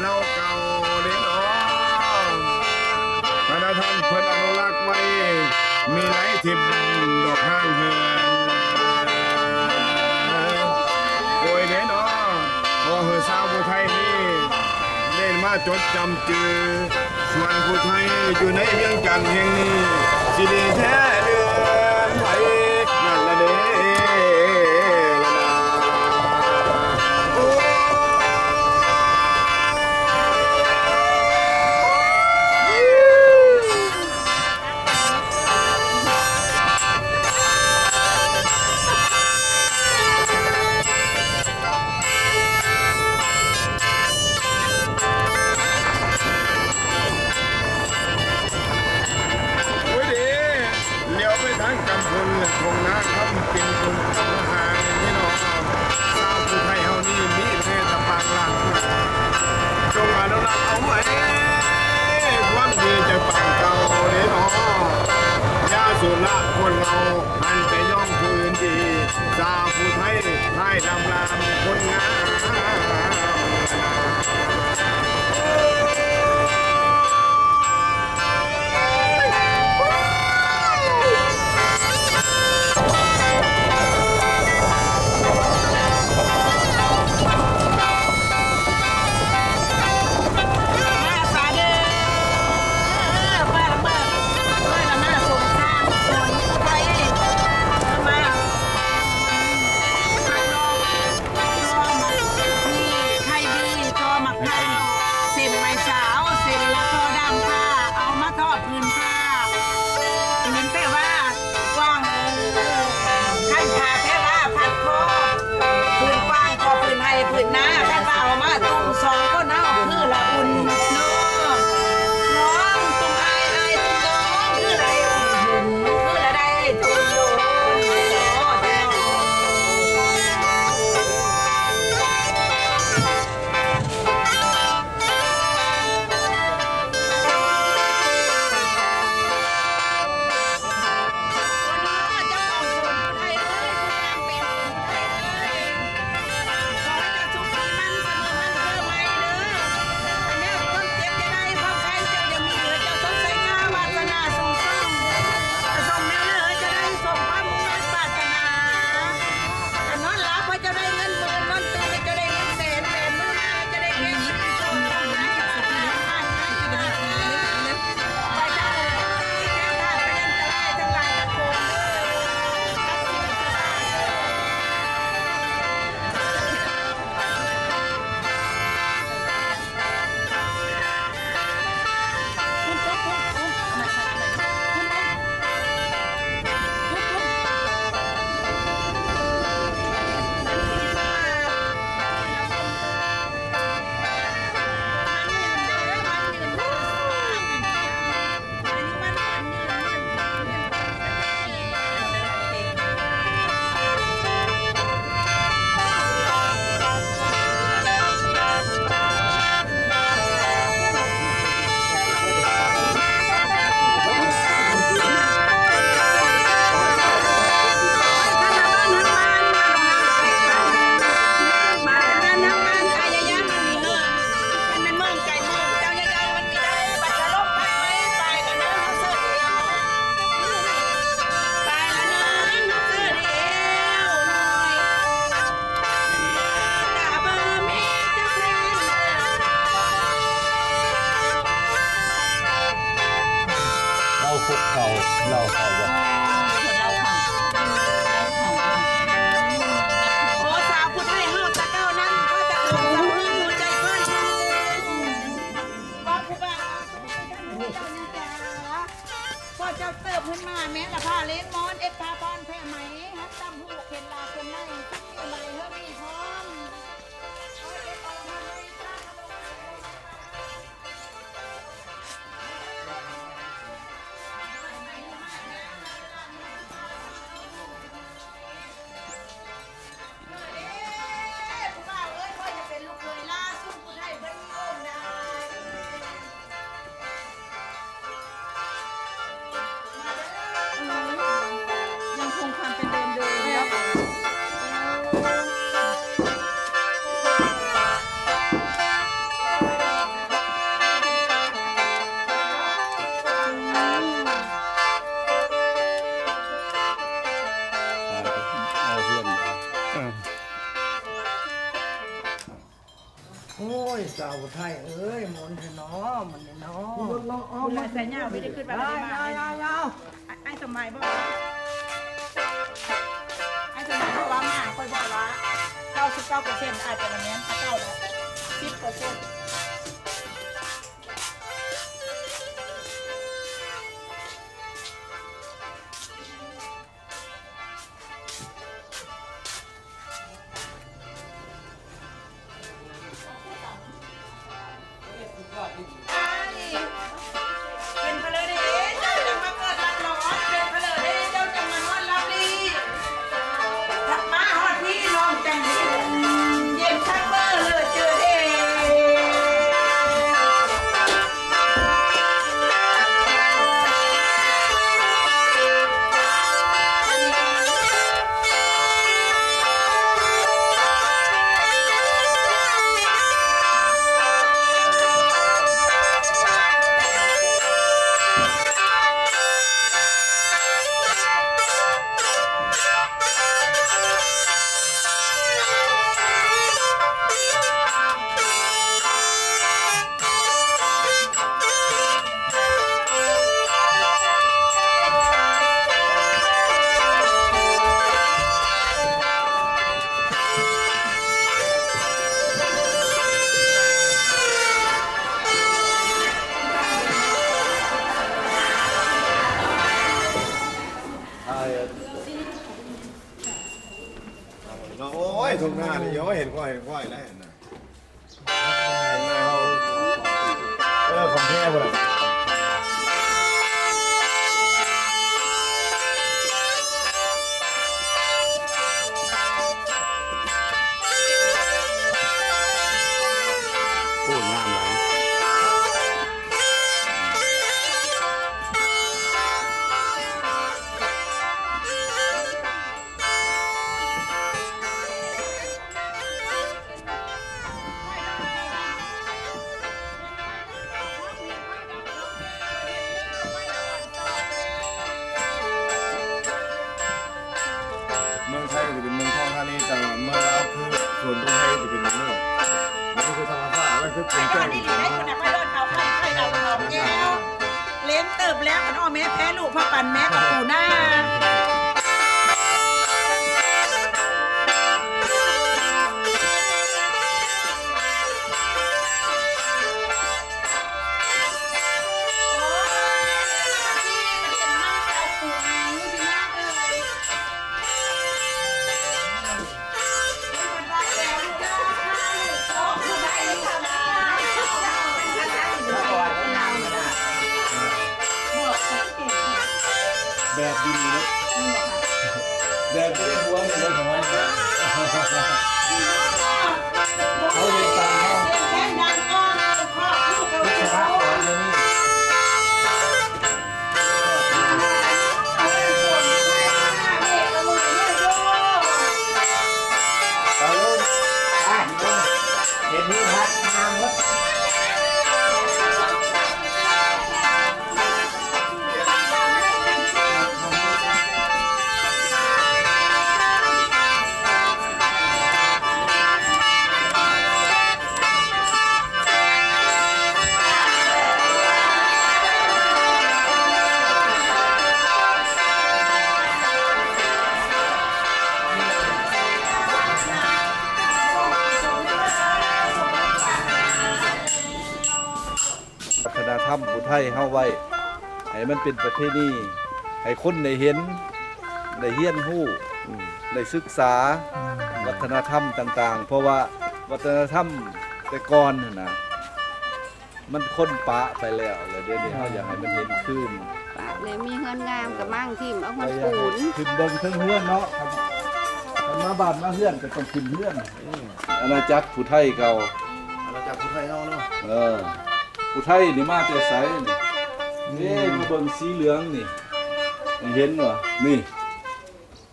ເກົ່າເດ້ເນາະ ພະນະທ່ານເພິ່ນອະນຸລັກໄວ້ ມີຫຼາຍທິດດອກຮ້າງເຫີນ. ໂອ້ຍເດ້ເນາະ ຂໍໃຫ້ຊາວຜູ້ໄທນີ້ ໄດ້ມາຈົດຈຳຈື່ ສວນຜູ້ໄທຢູ່ໃນວຽງຈັນແຫ່ງນີ້ ຊິດີແທ້ເລື່ອນໄພນັ້ນລະເດ້ລະນາ. ໂອ້ຍເດ້ ຫຼຽວໄປທາງກຳພຸນ ທົ່ງນາຄຳປິນ ທົ່ງກຳມະຫານພີ່ນ້ອງ ຊາວຜູ້ໄທເຮົານີ້ມີແຕ່ຕະປາງຫຼັງ ຈົ່ງອະນຸລັກເອົາໄວ້ ຄວາມດີຈາກປາງເກົ່າເດ້ເນາະ ຢ່າສູນລະຄົນເຮົາ ຫັນໄປຍ້ອງຜູ້ອື່ນດີ ຊາວຜູ້ໄທ ພາຍລຳລາມຄົນງາມ. ສາວໄທເອີຍ ມ່ວນແທ້ເນາະ ມັນນີ້ເນາະ ລະສາຍຍາວ ມີແຕ່ຄິດວ່າໄດ້ມາ ອ້າຍສະໄໝບໍ່ ອ້າຍສະໄໝເວົ້າມາ ຂ້ອຍບອກວ່າເກົ້າສິບເກົ້າເປີເຊັນ ອາດຈະບໍ່ແມ່ນ ເຂົາເຈົ້າແຫຼະ ສິບເປີເຊັນ. ເປັນພະເລີເດ ເຈົ້າຈັ່ງມາເກີດລັດຫຼອດ ເປັນພະເລີເດ ເຈົ້າຈັ່ງມານອນຫຼັບລີ ມາຮອດພີ້ນ້ອງຈັ່ງເຢັນຄັກເບີເລີເຈີເດ. ໂອ້ຍ ທົ່ງໜ້ານີ້ ໂອ້ຍ ເຫັນຂ້ອຍ ເຫັນຂ້ອຍແລ້ວ ເອີ ຂອງແທ້ພຸ້ນລະ ໂອ້ ງາມຫຼາຍ. ເມືອງໄທກໍຈະເປັນເມືອງທອງທານີ ແຕ່ວ່າເມືອງລາວຄືສວນອຸໄທຈະເປັນແບບນີ້ ອັນນີ້ຄືທຳມະຊາດ ອັນນັ້ນຄືເປັນແກ້ງ ເຫຼັງເຕີບແລ້ວ ຄັນອ້ອແມ່ແພ້ລູກ ພາປັນແມ່ກັບປູນາ. ແບບດີເນາະ ແບບດີ ຫົວນີ້ເລີຍ ເຂົາເຮັດຕາມເຮົາ ວິສວະກອນເລີຍນີ້. ເອົາ ໄປ ເຫັນມີພັດງາມເບິດ. ວັດທະນະທຳຜູ້ໄທເຮົາໄວ້ ໃຫ້ມັນເປັນປະເພນີ ໃຫ້ຄົນໄດ້ເຫັນ ໄດ້ຮຽນຮູ້ ອືມ ໄດ້ສຶກສາ ອືມ ວັດທະນະທຳຕ່າງໆ ເພາະວ່າວັດທະນະທຳແຕ່ກ່ອນຫັ້ນນະ ມັນຄົນປະໄປແລ້ວ ແລ້ວດຽວນີ້ເຮົາຢາກໃຫ້ມັນເຫັນຄືນ ປະແລ້ວມີເຮືອນງາມກໍມ້າງຖິ້ມເອົາເຮືອນປູນ ຂຶ້ນເບິ່ງເທິງເຮືອນເນາະ ຄັນມາບ້ານມາເຮືອນກໍຕ້ອງຂຶ້ນເຮືອນ ອານາຈັກຜູ້ໄທເກົ່າ ອານາຈັກຜູ້ໄທເຮົາເນາະ ເອີ ຜູ້ໄທນີ້ມາແຕ່ໃສນີ້ ເອີ ມາເບິ່ງສີເຫຼືອງນີ້ ເຫັນບໍ່ ນີ້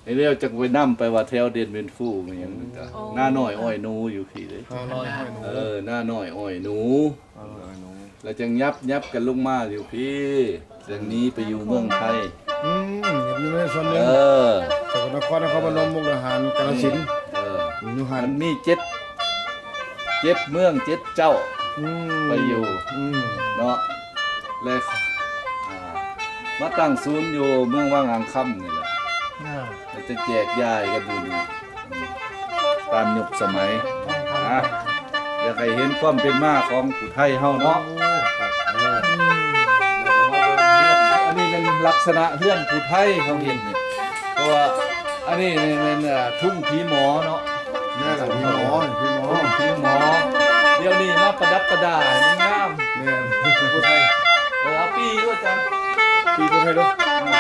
ເຫັນແລ້ວຈັກໄປນຳໄປວ່າແຖວເດັ່ນເວັນຟູແມ່ນຫຍັງ ໂອ້ ນານ້ອຍອ້ອຍໜູຢູ່ພີ້ເດ້ ນານ້ອຍອ້ອຍໜູ ເອີ ນານ້ອຍອ້ອຍໜູ ນານ້ອຍອ້ອຍໜູ ແລ້ວຈັ່ງຫຍັບ ຫຍັບກັນລົງມາຢູ່ພີ້ ຈັ່ງໜີໄປຢູ່ເມືອງໄທ ອືມ ຢູ່ໃນສ່ວນໜຶ່ງ ເອີ ສະກົດນະຄອນ ນະຄອນພະນົມ ມຸກດາຫານ ກາລະສິນ ເອີ ຢູ່ຫັ້ນ ມັນມີເຈັດ ເຈັດເມືອງເຈັດເຈົ້າ ອືມ ໄປຢູ່ ອືມ ເນາະ ແລະ ອ່າ ມາຕັ້ງສູນຢູ່ເມືອງວັງອ່າງຄຳນີ້ແຫຼະ ອ່າ ແລ້ວຈະແຈກຢາຍກັນຢູ່ນີ້ ອືມ ຕາມຍຸກສະໄໝ ອ່າ ຢາກໃຫ້ເຫັນຄວາມເປັນມາຂອງຜູ້ໄທເຮົາເນາະ ໂອ້ ຄັບ ເອີ ອືມ ອັນນີ້ແມ່ນລັກສະນະເຮືອນຜູ້ໄທເຮົາເຮັດນີ້ ເພາະວ່າອັນນີ້ແມ່ນ ເອີ ທຸງຜີໝໍເນາະ ແມ່ນແຫຼະ ຜີໝໍ ຜີໝໍ ທຸງຜີໝໍ ດຽວນີ້ມາປະດັບປະດາໃຫ້ມັນງາມ ແມ່ນ ຜູ້ໄທ ເອີ ເອົາປີ້ດ້ວຍ ອາຈານ ປີ້ຜູ້ໄທດ້ວຍ ອືມ.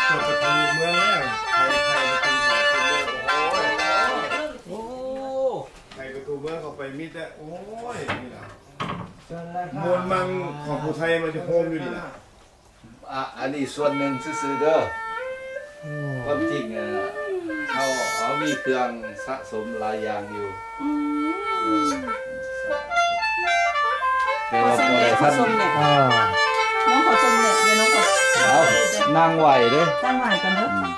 ເປີດປະຕູເມືອງແລ້ວ ໄຂ ໄຂປະຕູເມືອງ ໂອ້ຍ ໂອ້ ໄຂປະຕູເມືອງເຂົ້າໄປມີແຕ່ ໂອ້ຍ ນີ້ລະ ເຊີນເລີຍ ມວນມັງຂອງຜູ້ໄທມາຈະໂຮມຢູ່ນີ້ລະ. ອາ ອັນນີ້ສ່ວນໜຶ່ງຊື່ໆເດີ ອືມ ຄວາມຈິງ ເອີ ເຮົາ ເຮົາມີເຄື່ອງສະສົມຫຼາຍຢ່າງຢູ່ ອືມ ເອີ ແຕ່ວ່າບໍ່ໄດ້ທັນ ອ່າ ນ້ອງຂໍຊົມແດ່ ດຽວນ້ອງຂໍ ເອົາ ນັ່ງໄຫວ້ເດີ ນັ່ງໄຫວ້ກ່ອນເດີ ອືມ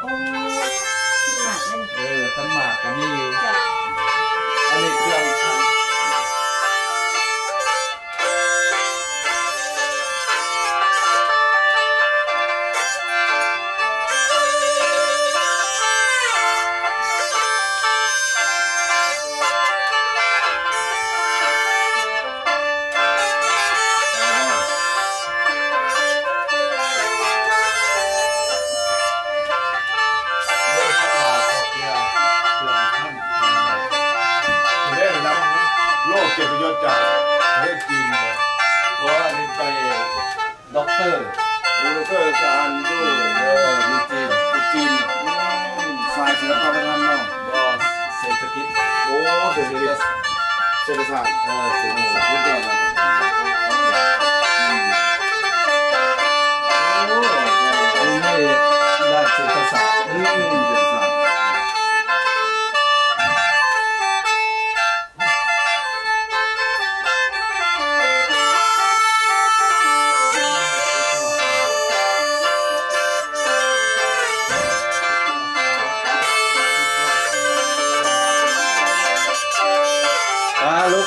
ໂອ້ ຂັນໝາກເດ້ ເອີ ຂັນໝາກກໍມີຢູ່ ຈົ້ະ ອັນນີ້ເຄື່ອງ ໂລກກຽດຕິຍົດຈາກປະເທດຈີນ ບໍ່ ອັນນີ້ໄປ ດັອກເຕີ ໂອ້ ດັອກເຕີສະອານຢູ່ ເອີ ຢູ່ຈີນ ຢູ່ຈີນ ອືມ ສາຍສິລະປະວັດທະນະທຳເນາະ ບໍ່ ເສດຖະກິດ ໂອ້ ເສດຖະກິດ ເສດຖະສາດ ເອີ ເສດຖະສາດ ສຸດຍອດເລີຍ ໂອ້ ຢູ່ໃນດ້ານເສດຖະສາດ ອືມ ເສດຖະສາດ. ປາລຸກ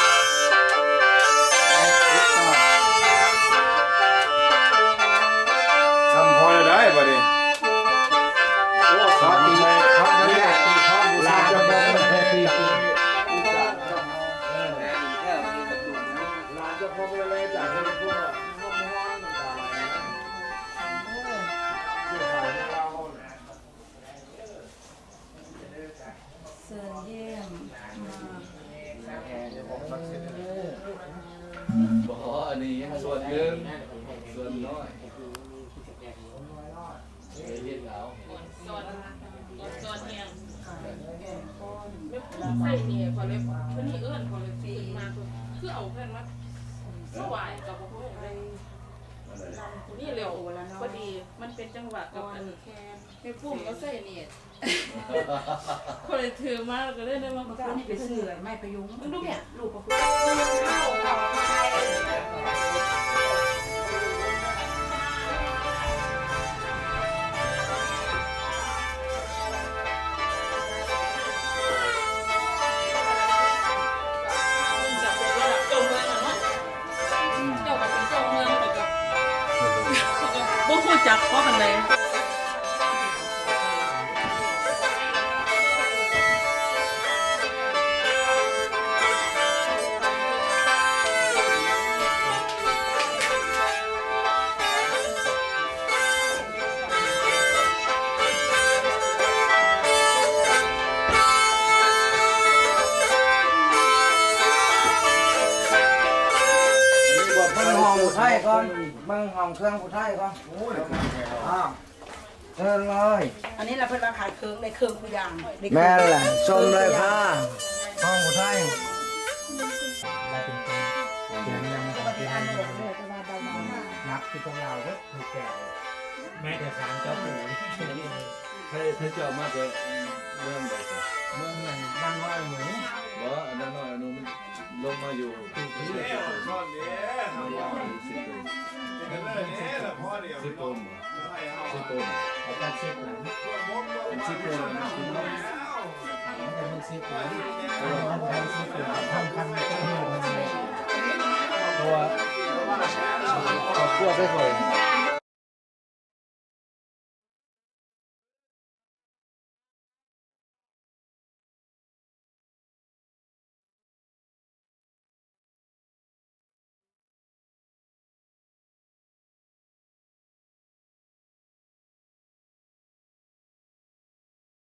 ຊ່ຳພໍແລ້ວໄດ໋ບາດນີ້. ໂອ້ ສາທຸ ຫຼານເຈົ້າພໍ່ ຫຼານເຈົ້າພໍ່ເພິ່ນເລີຍຈາກເຮືອນຄົວ ນ້ຳຮ້ອນນ້ຳຕາໄຫຼນະ ເອີ ເຈົ້າຂາຍເມືອງລາວເຮົານະ ເຊີນຢ້ຽມມາ ບໍ່ ອັນນີ້ຍັງສ່ວນໜຶ່ງ ສ່ວນນ້ອຍ ເຮັດເອົາ ອອນຊອນ ອອນຊອນແຮງ ແບບໃສ່ນີ້ ຂ້ອຍເລີຍ ເພິ່ນນີ້ເອີ້ນ ຂ້ອຍເລີຍຂຶ້ນມາ ຄືເອົາເພິ່ນມາຖວາຍກໍບໍ່ຮູ້ເລີຍ ນີ້ແຫຼ້ວ ພໍດີມັນເປັນຈັງຫວະກັບອັນ ແມ່ປຸ້ມກໍໃສ່ນີ້ ຂ້ອຍຖືມາ ແລ້ວກໍເລີຍໄດ້ມາ ບັກຄົນນີ້ໄປຊື້ໄມ້ພະຍຸງ ເບິ່ງດູແມ່ ລູກກໍຄື ເຈົ້າກໍເປັນເຈົ້າເມືອງ ຂ້ອຍກໍ ຂ້ອຍກໍບໍ່ຮູ້ຈັກພໍປານໃດ. ເພິ່ນຮ້ອງຜູ້ໄທ ກ່ອນ ເບິ່ງຫ້ອງເຄື່ອງຜູ້ໄທກ່ອນ. ອ້າວ ເຊີນເລີຍ. ອັນນີ້ລະເພິ່ນວ່າຂາຍເຄື່ອງ ໄດ້ເຄື່ອງທຸກຢ່າງ. ແມ່ນແຫຼະ ຊົມເລີຍຄ່ະ ຫ້ອງຜູ້ໄທ. ລາວເປັນຄົນຂຽນນຳຂອງທີ່ໄທ ນັບຄືກັບລາວເບິດທຸກແບບ ແມ້ແຕ່ສານເຈົ້າປູ່. ໃຜ ໃຜເຈົ້າມາແຕ່ເມືອງໃດ? ເມືອງນັ້ນ ບ້ານນ້ອຍອະນຸ. ບໍ່ ບ້ານນ້ອຍອະນຸ ມັນລົງມາຢູ່ ມາຢູ່ສິໂປນ ສິໂປນ ສິໂປນ ອາຈານສິໂປນ ສິໂປນ ມັນເປັນເມືອງສິໂປນ ເອີ ເມືອງສິໂປນ ສຳຄັນ ເພາະວ່າຄອບຄົວໄດ້ຂ້ອຍ